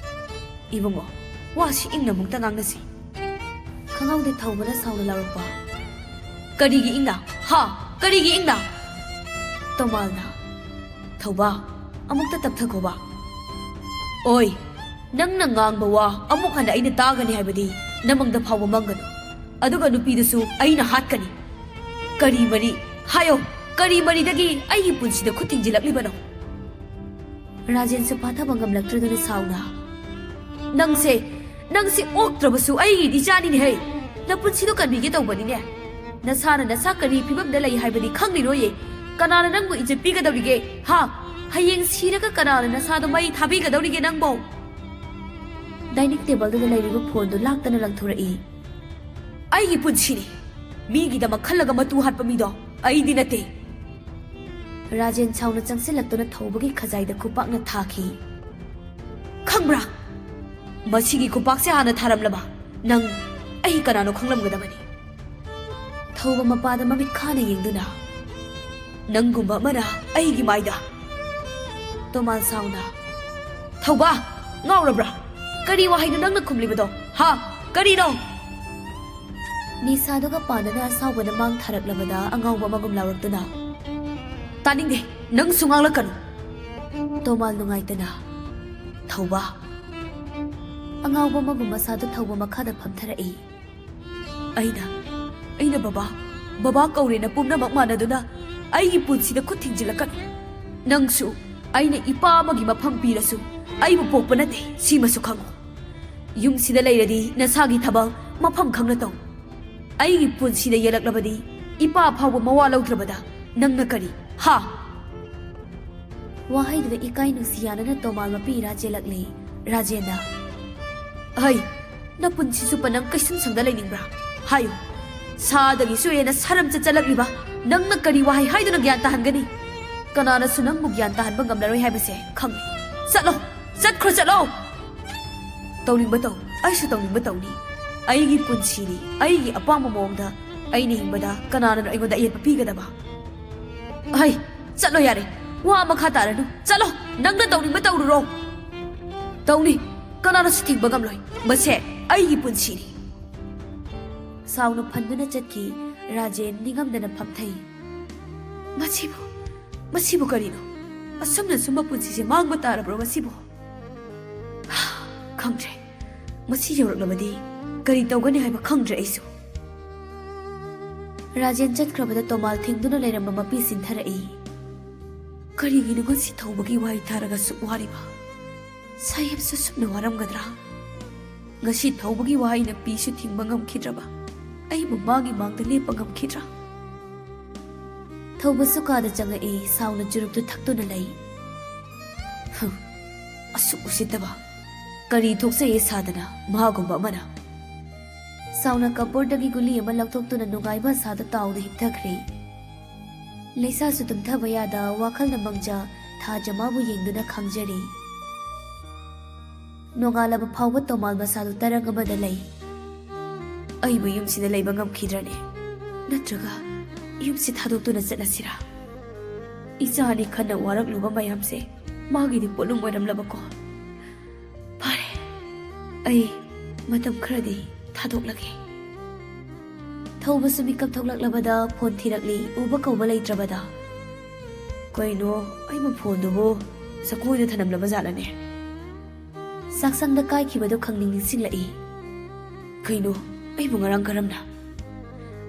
"ꯏꯕꯨꯡꯉꯣ, ꯋꯥꯁꯤ ꯏꯪꯅ ꯑꯃꯨꯛꯇ ꯉꯥꯡꯅꯁꯤ꯫" ꯈꯪꯍꯧꯗꯦ ꯊꯧꯕꯅ ꯁꯥꯎꯅ ꯂꯥꯎꯔꯛꯄ꯫ "ꯀꯔꯤꯒꯤ ꯏꯪꯅ? ꯍꯥ? ꯀꯔꯤꯒꯤ ꯏꯪꯅ?" ꯇꯣꯃꯥꯜꯅ, "ꯊꯧꯕ, ꯑꯃꯨꯛꯇ ꯇꯞꯊꯈꯣꯕ꯫ ꯑꯣꯏ, ꯅꯪꯅ ꯉꯥꯡꯕ ꯋꯥ ꯑꯃꯨꯛ ꯍꯟꯅ ꯑꯩꯅ ꯇꯥꯒꯅꯤ ꯍꯥꯏꯕꯗꯤ ꯅꯃꯪꯗ ꯐꯥꯎꯕ ꯃꯪꯒꯅꯨ꯫ ꯑꯗꯨꯒ ꯅꯨꯄꯤꯗꯨꯁꯨ ꯑꯩꯅ ꯍꯥꯠꯀꯅꯤ꯫ ꯀꯔꯤ ꯃꯔꯤ? ꯍꯥꯏꯌꯣ, ꯀꯔꯤ ꯃꯔꯤꯗꯒꯤ ꯑꯩꯒꯤ ꯄꯨꯟꯁꯤꯗ ꯈꯨꯠ ꯊꯤꯡꯖꯤꯜꯂꯛꯂꯤꯕꯅꯣ?" ꯔꯥꯖꯦꯟꯁꯨ ꯐꯥꯊꯕ ꯉꯝꯂꯛꯇ꯭ꯔꯗꯨꯅ ꯁꯥꯎꯅ, "ꯅꯪꯁꯦ, ꯅꯪꯁꯦ ꯑꯣꯛꯇ꯭ꯔꯕꯁꯨ ꯑꯩꯒꯤꯗꯤ ꯏꯆꯥꯅꯤꯅꯦꯍꯦ꯫ ꯅꯄꯨꯟꯁꯤꯗꯣ ꯀꯟꯕꯤꯒꯦ ꯇꯧꯕꯅꯤꯅꯦ꯫ ꯅꯁꯥꯅ ꯅꯁꯥ ꯀꯔꯤ ꯐꯤꯕꯝꯗ ꯂꯩ ꯍꯥꯏꯕꯗꯤ ꯈꯪꯂꯤꯔꯣꯏꯌꯦ꯫ ꯀꯅꯥꯅ ꯅꯪꯕꯨ ꯏꯖꯠ ꯄꯤꯒꯗꯧꯔꯤꯒꯦ? ꯍꯥ? ꯍꯌꯦꯡ ꯁꯤꯔꯒ ꯀꯅꯥꯅ ꯅꯁꯥꯗꯣ ꯃꯩ ꯊꯥꯕꯤꯒꯗꯧꯔꯤꯒꯦ ꯅꯪꯕꯣ? ꯗꯥꯏꯅꯤꯡ ꯇꯦꯕꯜꯗꯨꯗ ꯂꯩꯔꯤꯕ ꯐꯣꯟꯗꯨ ꯂꯥꯛꯇꯅ ꯂꯪꯊꯣꯔꯛꯏ꯫ ꯑꯩꯒꯤ ꯄꯨꯟꯁꯤꯅꯤ꯫ ꯃꯤꯒꯤꯗꯃꯛ ꯈꯜꯂꯒ ꯃꯇꯨ ꯍꯥꯠꯄ ꯃꯤꯗꯣ ꯑꯩꯗꯤ ꯅꯠꯇꯦ꯫ ꯔꯥꯖꯦꯟ ꯁꯥꯎꯅ ꯆꯪꯁꯤꯜꯂꯛꯇꯨꯅ ꯊꯧꯕꯒꯤ ꯈꯖꯥꯏꯗ ꯈꯨꯄꯥꯛꯅ ꯊꯥꯈꯤ꯫ ꯈꯪꯕ꯭ꯔꯥ? ꯃꯁꯤꯒꯤ ꯈꯨꯄꯥꯛꯁꯦ ꯍꯥꯟꯅ ꯊꯥꯔꯝꯂꯕ ꯅꯪ ꯑꯩ ꯀꯅꯥꯅꯣ ꯈꯪꯂꯝꯒꯗꯕꯅꯤ꯫ ꯊꯧꯕ ꯃꯄꯥꯗ ꯃꯃꯤꯠ ꯈꯥꯅ ꯌꯦꯡꯗꯨꯅ, "ꯅꯪꯒꯨꯝꯕ ꯑꯃꯅ ꯑꯩꯒꯤ ꯃꯥꯏꯗ?" ꯇꯣꯃꯥꯜ ꯁꯥꯎꯅ, "ꯊꯧꯕ, ꯉꯥꯎꯔꯕ꯭ꯔꯥ? ꯀꯔꯤ ꯋꯥꯍꯩꯅꯣ ꯅꯪꯅ ꯈꯨꯝꯂꯤꯕꯗꯣ? ꯍꯥ? ꯀꯔꯤꯅꯣ?" ꯅꯤꯁꯥꯗꯨꯒ ꯄꯥꯟꯅꯅ ꯑꯁꯥꯎꯕꯅ ꯃꯥꯡ ꯊꯥꯔꯛꯂꯕꯗ ꯑꯉꯥꯎꯕ ꯑꯃꯒꯨꯝ ꯂꯥꯎꯔꯛꯇꯨꯅ, "ꯇꯥꯅꯤꯡꯗꯦ, ꯅꯪꯁꯨ ꯉꯥꯡꯂꯛꯀꯅꯨ!" ꯇꯣꯃꯥꯜ ꯅꯨꯡꯉꯥꯏꯇꯅ, "ꯊꯧꯕ!" ꯑꯉꯥꯎꯕ ꯑꯃꯒꯨꯝ ꯃꯁꯥꯗꯨ ꯊꯧꯕ ꯃꯈꯥꯗ ꯐꯝꯊꯔꯛꯏ꯫ ꯑꯩꯅ, ꯑꯩꯅ ꯕꯕꯥ, ꯕꯕꯥ ꯀꯧꯔꯦꯅ ꯄꯨꯝꯅꯃꯛ ꯃꯥꯟꯅꯗꯨꯅ ꯑꯩꯒꯤ ꯄꯨꯟꯁꯤꯗ ꯈꯨꯠ ꯊꯤꯡꯖꯤꯜꯂꯛꯀꯅꯨ꯫ ꯅꯪꯁꯨ ꯑꯩꯅ ꯏꯄꯥ ꯑꯃꯒꯤ ꯃꯐꯝ ꯄꯤꯔꯁꯨ ꯑꯩꯕꯨ ꯄꯣꯛꯄ ꯅꯠꯇꯦ, ꯁꯤꯃꯁꯨ ꯈꯪꯉꯨ꯫ ꯌꯨꯝꯁꯤꯗ ꯂꯩꯔꯗꯤ ꯅꯁꯥꯒꯤ ꯊꯕꯛ ꯃꯐꯝ ꯈꯪꯅ ꯇꯧ꯫ ꯑꯩꯒꯤ ꯄꯨꯟꯁꯤꯗ ꯌꯦꯜꯂꯛꯂꯕꯗꯤ ꯏꯄꯥ ꯐꯥꯎꯕ ꯃꯋꯥ ꯂꯧꯗ꯭ꯔꯕꯗ ꯅꯪꯅ ꯀꯔꯤ? ꯍꯥ? ꯋꯥꯍꯩꯗꯨꯗ ꯏꯀꯥꯏ ꯅꯨꯡꯁꯤ ꯌꯥꯅꯅ ꯇꯣꯃꯥꯜ ꯃꯄꯤ ꯏꯔꯥ ꯆꯦꯜꯂꯛꯂꯦ꯫ ꯔꯥꯖꯦꯟꯅ, "ꯑꯍꯩ, ꯅꯄꯨꯟꯁꯤ ꯆꯨꯞꯄ ꯅꯪ ꯀꯩꯁꯨꯝꯁꯪꯗ ꯂꯩꯅꯤꯡꯕ꯭ꯔꯥ? ꯍꯥꯏꯌꯨ꯫ ꯁꯥꯗꯒꯤꯁꯨ ꯍꯦꯟꯅ ꯁꯥꯔꯝ ꯆꯠꯆꯜꯂꯛꯂꯤꯕ ꯅꯪꯅ ꯀꯔꯤ ꯋꯥꯍꯩ ꯍꯥꯏꯗꯨꯅ ꯒ꯭ꯌꯥꯟ ꯇꯥꯍꯟꯒꯅꯤ? ꯀꯅꯥꯅꯁꯨ ꯅꯪꯕꯨ ꯒ꯭ꯌꯥꯟ ꯇꯥꯍꯟꯕ ꯉꯝꯂꯔꯣꯏ ꯍꯥꯏꯕꯁꯦ ꯈꯪꯂꯦ꯫ ꯆꯠꯂꯣ, ꯆꯠꯈ꯭ꯔꯣ, ꯆꯠꯂꯣ!" "ꯇꯧꯅꯤꯡꯕ ꯇꯧ, ꯑꯩꯁꯨ ꯇꯧꯅꯤꯡꯕ ꯇꯧꯅꯤ꯫ ꯑꯩꯒꯤ ꯄꯨꯟꯁꯤꯅꯤ, ꯑꯩꯒꯤ ꯑꯄꯥꯝꯕ ꯃꯑꯣꯡꯗ ꯑꯩꯅ ꯍꯤꯡꯕꯗ ꯀꯅꯥꯅꯅꯣ ꯑꯩꯉꯣꯟꯗ ꯑꯌꯦꯠꯄ ꯄꯤꯒꯗꯕ?" "ꯑꯍꯩ, ꯆꯠꯂꯣ ꯌꯥꯔꯦ, ꯋꯥ ꯃꯈꯥ ꯇꯥꯔꯅꯨ, ꯆꯠꯂꯣ, ꯅꯪꯅ ꯇꯧꯅꯤꯡꯕ ꯇꯧꯔꯨꯔꯣ!" "ꯇꯧꯅꯤ, ꯀꯅꯥꯅꯁꯨ ꯊꯤꯡꯕ ꯉꯝꯂꯣꯏ, ꯃꯁꯦ ꯑꯩꯒꯤ ꯄꯨꯟꯁꯤꯅꯤ꯫" ꯁꯥꯎꯅ ꯐꯟꯗꯨꯅ ꯆꯠꯈꯤ꯫ ꯔꯥꯖꯦꯟ ꯅꯤꯡꯉꯝꯗꯅ ꯐꯝꯊꯩ꯫ "ꯃꯁꯤꯕꯨ, ꯃꯁꯤꯕꯨ ꯀꯔꯤꯅꯣ? ꯑꯁꯨꯝꯅ ꯁꯨꯝꯕ ꯄꯨꯟꯁꯤꯁꯦ ꯃꯥꯡꯕ ꯇꯥꯔꯕ꯭ꯔꯣ ꯃꯁꯤꯕꯨ? ꯈꯪꯗ꯭ꯔꯦ꯫ ꯃꯁꯤ ꯌꯧꯔꯛꯂꯕꯗꯤ ꯀꯔꯤ ꯇꯧꯒꯅꯤ ꯍꯥꯏꯕ ꯈꯪꯗ꯭ꯔꯦ ꯑꯩꯁꯨ꯫" ꯔꯥꯖꯦꯟ ꯆꯠꯈ꯭ꯔꯕꯗ ꯇꯣꯃꯥꯜ ꯊꯤꯡꯗꯨꯅ ꯂꯩꯔꯝꯕ ꯃꯄꯤ ꯆꯤꯟꯊꯔꯛꯏ꯫ "ꯀꯔꯤꯒꯤꯅꯣ ꯉꯁꯤ ꯊꯧꯕꯒꯤ ꯋꯥꯍꯩ ꯇꯥꯔꯒ ꯑꯁꯨꯛ ꯋꯥꯔꯤꯕ? ꯁꯥꯍꯦꯕꯁꯨ ꯑꯁꯨꯝꯅ ꯋꯥꯔꯝꯒꯗ꯭ꯔꯥ?" ꯉꯁꯤ ꯊꯧꯕꯒꯤ ꯋꯥꯍꯩꯅ ꯄꯤꯁꯨ ꯊꯤꯡꯕ ꯉꯝꯈꯤꯗ꯭ꯔꯕ ꯑꯩꯕꯨ ꯃꯥꯒꯤ ꯃꯥꯡꯗ ꯂꯦꯞꯄ ꯉꯝꯈꯤꯗ꯭ꯔꯥ? ꯊꯧꯕꯁꯨ ꯀꯥꯗ ꯆꯪꯉꯛꯏ꯫ ꯁꯥꯎꯅ ꯆꯨꯔꯨꯞꯇꯨ ꯊꯛꯇꯨꯅ ꯂꯩ꯫ "ꯍꯨꯝ, ꯑꯁꯨꯛ ꯎꯁꯤꯠꯇꯕ꯫ ꯀꯔꯤ ꯊꯣꯛꯆꯩꯌꯦ ꯁꯥꯗꯅ ꯃꯥꯒꯨꯝꯕ ꯑꯃꯅ?" ꯁꯥꯎꯅ ꯀꯞꯕꯣꯔꯗꯒꯤ ꯒꯨꯂꯤ ꯑꯃ ꯂꯧꯊꯣꯛꯇꯨꯅ ꯅꯨꯡꯉꯥꯏꯕ ꯑꯁꯥꯗ ꯇꯥꯎꯗ ꯍꯤꯞꯊꯈ꯭ꯔꯦ꯫ ꯂꯩꯁꯥꯁꯨ ꯇꯨꯝꯊꯕ ꯌꯥꯗ ꯋꯥꯈꯜꯅ ꯃꯪꯖ ꯊꯥꯖ ꯃꯥꯕꯨ ꯌꯦꯡꯗꯨꯅ ꯈꯥꯡꯖꯔꯤ꯫ ꯅꯣꯡꯉꯥꯜꯂꯕ ꯐꯥꯎꯕ ꯇꯣꯃꯥꯜ ꯃꯁꯥꯗꯨ ꯇꯔꯪ ꯑꯃꯗ ꯂꯩ꯫ "ꯑꯩꯕꯨ ꯌꯨꯝꯁꯤꯗ ꯂꯩꯕ ꯉꯝꯈꯤꯗ꯭ꯔꯅꯦ? ꯅꯠꯇ꯭ꯔꯒ ꯌꯨꯝꯁꯤ ꯊꯥꯗꯣꯛꯇꯨꯅ ꯆꯠꯂꯁꯤꯔꯥ? ꯏꯆꯥ ꯑꯅꯤ ꯈꯟꯅ ꯋꯥꯔꯛꯂꯨꯕ ꯃꯌꯥꯝꯁꯦ ꯃꯥꯒꯤꯗꯤ ꯄꯣꯠꯂꯨꯝ ꯑꯣꯏꯔꯝꯂꯕꯀꯣ꯫ ꯐꯔꯦ, ꯑꯩ ꯃꯇꯝ ꯈꯔꯗꯤ ꯊꯥꯗꯣꯛꯂꯒꯦ꯫" ꯊꯧꯕꯁꯨ ꯃꯤꯀꯞ ꯊꯣꯛꯂꯛꯂꯕꯗ ꯐꯣꯟ ꯊꯤꯔꯛꯂꯤ, ꯎꯕ ꯀꯧꯕ ꯂꯩꯇ꯭ꯔꯕꯗ꯫ "ꯀꯩꯅꯣ, ꯑꯩꯕꯨ ꯐꯣꯟꯗꯨꯕꯨ ꯆꯥꯛꯈꯣꯏꯗ ꯊꯅꯝꯂꯕ ꯖꯥꯠꯂꯅꯦ?" ꯆꯥꯛꯁꯪꯗ ꯀꯥꯏꯈꯤꯕꯗꯨ ꯈꯪꯅꯤꯡ ꯅꯤꯡꯁꯤꯡꯂꯛꯏ꯫ "ꯀꯩꯅꯣ, ꯑꯩꯕꯨ ꯉꯔꯥꯡ ꯀꯔꯝꯅ?"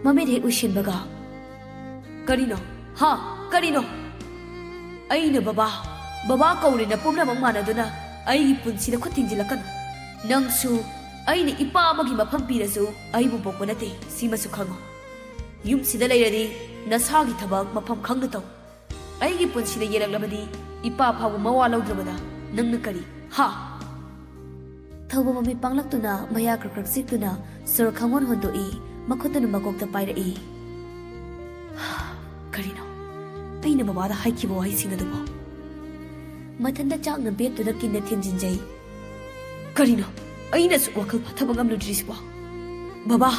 ꯃꯃꯤꯠ ꯍꯦꯛ ꯎꯏꯁꯤꯟꯕꯒ, "ꯀꯔꯤꯅꯣ? ꯍꯥ? ꯀꯔꯤꯅꯣ? ꯑꯩꯅ ꯕꯕꯥ, ꯕꯕꯥ ꯀꯧꯔꯦꯅ ꯄꯨꯝꯅꯃꯛ ꯃꯥꯟꯅꯗꯨꯅ ꯑꯩꯒꯤ ꯄꯨꯟꯁꯤꯗ ꯈꯨꯠ ꯊꯤꯡꯖꯤꯜꯂꯛꯀꯅꯨ꯫ ꯅꯪꯁꯨ ꯑꯩꯅ ꯏꯄꯥ ꯑꯃꯒꯤ ꯃꯐꯝ ꯄꯤꯔꯁꯨ ꯑꯩꯕꯨ ꯄꯣꯛꯄ ꯅꯠꯇꯦ, ꯁꯤꯃꯁꯨ ꯈꯪꯉꯨ꯫ ꯌꯨꯝꯁꯤꯗ ꯂꯩꯔꯗꯤ ꯅꯁꯥꯒꯤ ꯊꯕꯛ ꯃꯐꯝ ꯈꯪꯅ ꯇꯧ꯫ ꯑꯩꯒꯤ ꯄꯨꯟꯁꯤꯗ ꯌꯦꯜꯂꯛꯂꯕꯗꯤ ꯏꯄꯥ ꯐꯥꯎꯕ ꯃꯋꯥ ꯂꯧꯗ꯭ꯔꯕꯗ ꯅꯪꯅ ꯀꯔꯤ? ꯍꯥ?" ꯊꯧꯕ ꯃꯃꯤꯠ ꯄꯥꯡꯂꯛꯇꯨꯅ ꯃꯌꯥ ꯈ꯭ꯔꯛ ꯈ꯭ꯔꯛ ꯆꯤꯛꯇꯨꯅ ꯁꯣꯔ ꯈꯪꯍꯣꯟ ꯍꯣꯟꯗꯣꯛꯏ, ꯃꯈꯨꯠꯇꯨꯅ ꯃꯀꯣꯛꯇ ꯄꯥꯏꯔꯛꯏ꯫ "ꯀꯔꯤꯅꯣ? ꯑꯩꯅ ꯕꯕꯥꯗ ꯍꯥꯏꯈꯤꯕ ꯋꯥꯍꯩꯁꯤꯡ ꯑꯗꯨꯕꯨ?" ꯃꯊꯟꯇ ꯆꯥꯛꯅ ꯕꯦꯠꯇꯨꯗ ꯀꯤꯟꯅ ꯊꯤꯟꯖꯤꯟꯖꯩ꯫ "ꯀꯔꯤꯅꯣ ꯑꯩꯅꯁꯨ ꯋꯥꯈꯜ ꯐꯥꯊꯕ ꯉꯝꯂꯨꯗ꯭ꯔꯤꯁꯤꯕꯣ? ꯕꯕꯥ!"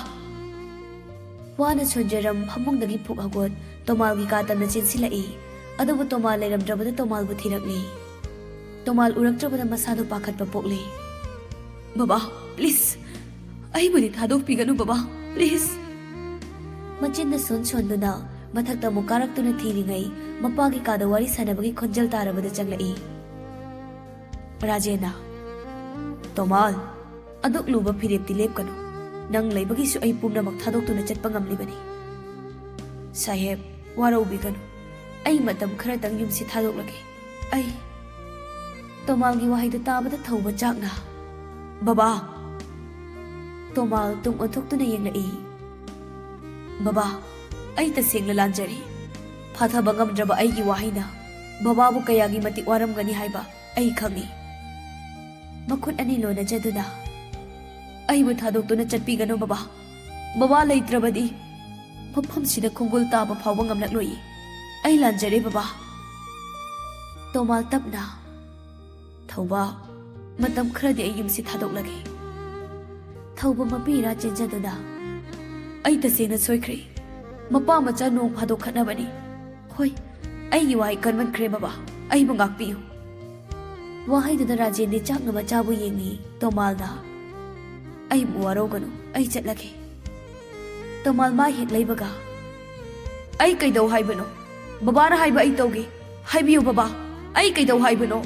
ꯋꯥꯅ ꯁꯣꯟꯖꯔꯝ ꯐꯃꯨꯡꯗꯒꯤ ꯐꯨꯛ ꯍꯧꯒꯠ ꯇꯣꯃꯥꯜꯒꯤ ꯀꯥ ꯇꯝꯅ ꯆꯦꯟꯁꯤꯜꯂꯛꯏ꯫ ꯑꯗꯨꯕꯨ ꯇꯣꯃꯥꯜ ꯂꯩꯔꯝꯗ꯭ꯔꯕꯗ ꯇꯣꯃꯥꯜꯕꯨ ꯊꯤꯔꯛꯂꯤ꯫ ꯇꯣꯃꯥꯜ ꯎꯔꯛꯇ꯭ꯔꯕꯗ ꯃꯁꯥꯗꯣ ꯄꯥꯈꯠꯄ ꯄꯣꯛꯂꯤ꯫ "ꯕꯕꯥ, please, ꯑꯩꯕꯨꯗꯤ ꯊꯥꯗꯣꯛꯄꯤꯒꯅꯨ ꯕꯕꯥ, please꯫" ꯃꯆꯤꯟꯗ ꯁꯣꯟ ꯁꯣꯟꯗꯨꯅ ꯃꯊꯛꯇ ꯑꯃꯨꯛ ꯀꯥꯔꯛꯇꯨꯅ ꯊꯤꯔꯤꯉꯩ ꯃꯄꯥꯒꯤ ꯀꯥꯗ ꯋꯥꯔꯤ ꯁꯥꯟꯅꯕꯒꯤ ꯈꯣꯟꯖꯦꯜ ꯇꯥꯔꯕꯗ ꯆꯪꯂꯛꯏ꯫ ꯔꯥꯖꯦꯟꯅ, "ꯇꯣꯃꯥꯜ, ꯑꯗꯨꯛ ꯂꯨꯕ ꯐꯤꯔꯦꯞꯇꯤ ꯂꯦꯞꯀꯅꯨ꯫ ꯅꯪ ꯂꯩꯕꯒꯤꯁꯨ ꯑꯩ ꯄꯨꯝꯅꯃꯛ ꯊꯥꯗꯣꯛꯇꯨꯅ ꯆꯠꯄ ꯉꯝꯂꯤꯕꯅꯤ꯫ ꯁꯥꯍꯦꯕ, ꯋꯥꯔꯧꯕꯤꯒꯅꯨ꯫ ꯑꯩ ꯃꯇꯝ ꯈꯔꯇꯪ ꯌꯨꯝꯁꯤ ꯊꯥꯗꯣꯛꯂꯒꯦ꯫ ꯑꯩ" ꯇꯣꯃꯥꯜꯒꯤ ꯋꯥꯍꯩꯗꯨ ꯇꯥꯕꯗ ꯊꯧꯕ ꯆꯥꯛꯅ, "ꯕꯕꯥ, ꯇꯣꯃꯥꯜ ꯇꯨꯡ ꯑꯣꯟꯊꯣꯛꯇꯨꯅ ꯌꯦꯡꯂꯛꯏ꯫ "ꯕꯕꯥ, ꯑꯩ ꯇꯁꯦꯡꯅ ꯂꯥꯟꯖꯔꯦ꯫ ꯐꯥꯊꯕ ꯉꯝꯗ꯭ꯔꯕ ꯑꯩꯒꯤ ꯋꯥꯍꯩꯅ ꯕꯕꯥꯕꯨ ꯀꯌꯥꯒꯤ ꯃꯇꯤꯛ ꯋꯥꯔꯝꯒꯅꯤ ꯍꯥꯏꯕ ꯑꯩ ꯈꯪꯏ꯫" ꯃꯈꯨꯠ ꯑꯅꯤ ꯂꯣꯟꯅꯖꯗꯨꯅ, "ꯑꯩꯕꯨ ꯊꯥꯗꯣꯛꯇꯨꯅ ꯆꯠꯄꯤꯒꯅꯨ ꯕꯕꯥ꯫ ꯕꯕꯥ ꯂꯩꯇ꯭ꯔꯕꯗꯤ ꯃꯐꯝꯁꯤꯗ ꯈꯣꯡꯒꯨꯜ ꯇꯥꯕ ꯐꯥꯎꯕ ꯉꯝꯂꯛꯂꯣꯏꯌꯦ꯫ ꯑꯩ ꯂꯥꯟꯖꯔꯦ ꯕꯕꯥ꯫" ꯇꯣꯃꯥꯜ ꯇꯞꯅ, "ꯊꯧꯕ, ꯃꯇꯝ ꯈꯔꯗꯤ ꯑꯩ ꯌꯨꯝꯁꯤ ꯊꯥꯗꯣꯛꯂꯒꯦ꯫" ꯊꯧꯕ ꯃꯄꯤ ꯏꯔꯥ ꯆꯦꯟꯖꯗꯨꯅ, "ꯑꯩ ꯇꯁꯦꯡꯅ ꯁꯣꯏꯈ꯭ꯔꯦ꯫ ꯃꯄꯥ ꯃꯆꯥ ꯅꯣꯡ ꯐꯥꯗꯣꯛ ꯈꯠꯅꯕꯅꯤ꯫ ꯍꯣꯏ, ꯑꯩꯒꯤ ꯋꯥꯍꯩ ꯀꯟꯃꯟꯈ꯭ꯔꯦ ꯕꯕꯥ꯫ ꯑꯩꯕꯨ ꯉꯥꯛꯄꯤꯌꯨ꯫" ꯋꯥꯍꯩꯗꯨꯗ ꯔꯥꯖꯦꯟꯗꯤ ꯆꯥꯛꯅ ꯃꯆꯥꯕꯨ ꯌꯦꯡꯉꯤ꯫ ꯇꯣꯃꯥꯜꯅ, "ꯑꯩꯕꯨ ꯋꯥꯔꯧꯒꯅꯨ, ꯑꯩ ꯆꯠꯂꯒꯦ꯫" ꯇꯣꯃꯥꯜ ꯃꯥꯏ ꯍꯦꯛ ꯂꯩꯕꯒ, "ꯑꯩ ꯀꯩꯗꯧ ꯍꯥꯏꯕꯅꯣ? ꯕꯕꯥꯅ ꯍꯥꯏꯕ ꯑꯩ ꯇꯧꯒꯦ꯫ ꯍꯥꯏꯕꯤꯌꯨ ꯕꯕꯥ, ꯑꯩ ꯀꯩꯗꯧ ꯍꯥꯏꯕꯅꯣ?"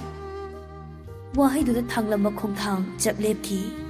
ꯋꯥꯍꯩꯗꯨꯗ ꯊꯥꯡꯂꯝꯕ ꯈꯣꯡꯊꯥꯡ ꯆꯞ ꯂꯦꯞꯈꯤ꯫